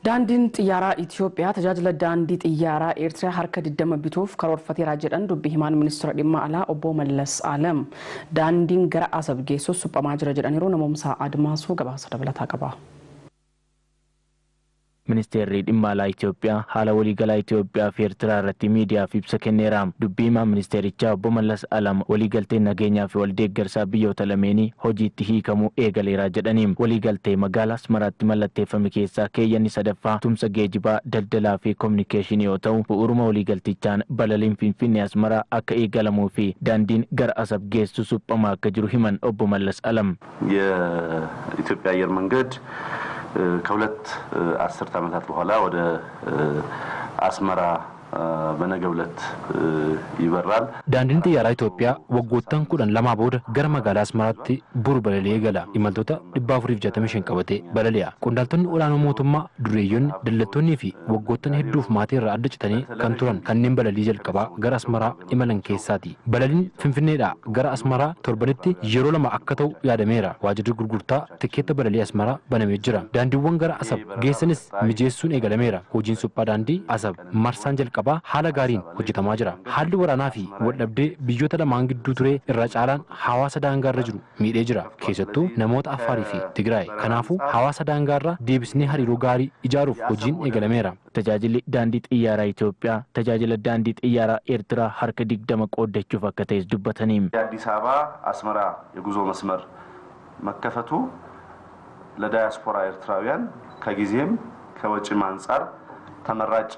Daandiin xiyyaaraa Itoophiyaa tajaajila daandii xiyyaaraa Eertiraa harka 20 bituuf karoorfateera jedhan dubbi himaan ministeera dhimma alaa obbo Mallas Alam. Daandiin gara Asab geessus suphamaa jira jedhaniiru. Namoomsaa Admaasuu gabaasa dabalataa qaba. Ministeerri dhimma alaa Itoophiyaa haala waliigalaa Itoophiyaa fi Eertiraa irratti miidiyaaf ibsa kenneera. Dubbii himaan ministeerichaa obbo Mallas Alam waliigalteen nageenyaa fi waldeeggarsaa biyyoota lameenii hojiitti hiikamuu eegaleera jedhanii, waliigaltee magaalaa Asmaraatti mallatteeffame keessaa keeyyanni sadaffaa tumsa geejibaa, daldalaa fi kominikeeshinii yoo ta'u, bu'uuruma waliigaltichaan balaliin Finfinnee Asmaraa akka eegalamuu fi daandiin gara Asab geessu suphamaa akka jiru himan obbo Mallas Alam. የኢትዮጵያ አየር መንገድ ከሁለት አስርት ዓመታት በኋላ ወደ አስመራ በነገው ዕለት ይበራል። Daandiin xiyyaaraa Itoophiyaa waggoottan 12 booda gara magaalaa Asmaraatti boru balali'ee gala. Imaltoota 465 qabatee balali'a. Qondaaltonni olaanoo mootummaa, dureeyyonni, daldaltoonnii fi waggoottan hedduuf maatii irraa adda citanii kan turan kanneen balalii jalqabaa gara Asmaraa imalan keessaati. Balaliin Finfinneedhaa gara Asmaraa torbanitti yeroo lama akka ta'u yaadameera. Waajjirri gurgurtaa tikeetta balalii Asmaraa banamee jira. Daandiiwwan gara Asab geessanis mijeessuun eegalameera. Hojiin suphaa daandii Asab marsaan jalqabaa haala gaariin hojjetamaa jira. Haalli waraanaa fi waldhabdee biyyoota lamaan gidduu ture irra caalaan hawaasa daangaarra jiru miidhee jira. Keessattuu namoota Affaarii fi Tigraay. Kanaafuu hawaasa daangaarra deebisnee hariiroo gaarii ijaaruuf hojiin eegalameera. Tajaajilli daandii xiyyaaraa Itoophiyaa tajaajila daandii xiyyaaraa Eertiraa harka 20 qooddachuuf akka ta'es dubbatanii. የአዲስ አበባ አስመራ የጉዞ መስመር መከፈቱ ለዳያስፖራ ኤርትራውያን ከጊዜም ከወጪም አንጻር ተመራጭ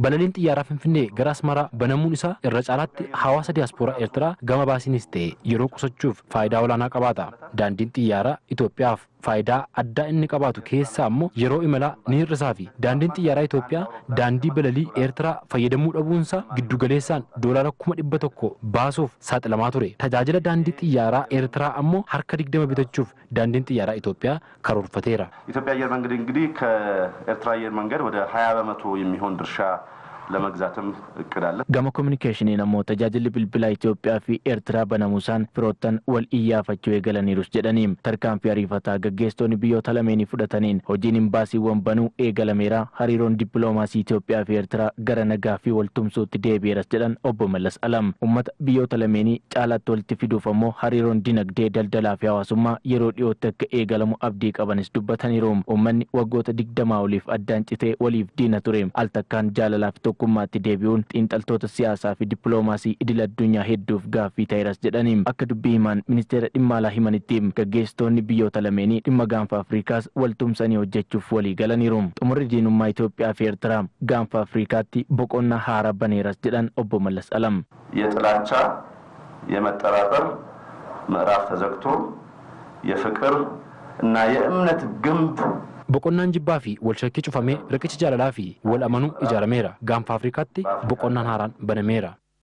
Balaliin xiyyaaraa Finfinnee gara Asmaraa banamuun isaa irra caalaatti hawaasa diyaaspooraa Eertiraa gama baasiinis ta'e yeroo qusachuuf faayidaa olaanaa qabaata. Daandiin xiyyaaraa Itoophiyaaf faayidaa addaa inni qabaatu keessaa immoo yeroo imalaa ni hir'isaa fi daandiin xiyyaaraa Itoophiyaa daandii balalii Eertiraa fayyadamuu dhabuunsaa giddugaleessaan doolaara 100,000 baasuuf saaxilamaa ture. Tajaajila daandii xiyyaaraa Eertiraa ammoo harka 20 bitachuuf daandiin xiyyaaraa Itoophiyaa karoorfateera. ኢትዮጵያ አየር መንገድ እንግዲህ ከኤርትራ አየር መንገድ ወደ 20 በመቶ የሚሆን ድርሻ ለመግዛትም እቅድ አለ። Gama kominikeeshiniin ammoo tajaajilli bilbilaa Itoophiyaa fi Eertiraa banamuusaan firoottan wal iyyaafachuu eegalaniirus jedhanii, tarkaanfii ariifataa gaggeessitoonni biyyoota lameenii fudhataniin hojiin imbaasiiwwan banuu eegalameera, hariiroon dippiloomaasii Itoophiyaa fi Eertiraa gara nagaa fi waltumsuutti deebi'eeras jedhan obbo Mallas Alam. Uummata biyyoota lameenii caalaatti walitti fiduuf ammoo hariiroon dinagdee, daldalaa fi hawaasummaa yeroo dhiyootti akka eegalamu abdii qabanis dubbataniiru. Uummanni waggoota 20 oliif addaan citee waliif diina ture al takkaan jaalalaa fi tokkummaatti deebi'uun xiinxaltoota siyaasaa fi dippiloomaasii idil addunyaa hedduuf gaaffii ta'eeras jedhanii. Akka dubbii himaan ministeera dhimma alaa himanitti, gaggeessitoonni biyyoota lameenii dhimma gaanfa Afrikaas waltumsanii hojjechuuf walii galaniiru. Xumurri diinummaa Itoophiyaa fi Eertiraa gaanfa Afrikaatti boqonnaa haaraa baneeras jedhan obbo Mallas Alam. የጥላቻ የመጠራጠር ምዕራፍ ተዘግቶ የፍቅር እና የእምነት ግንብ Boqonnaan jibbaa fi wal shakkii cufamee riqichi jaalalaa fi wal amanuu ijaarameera. Gaanfa Afrikaatti boqonnaan haaraan banameera.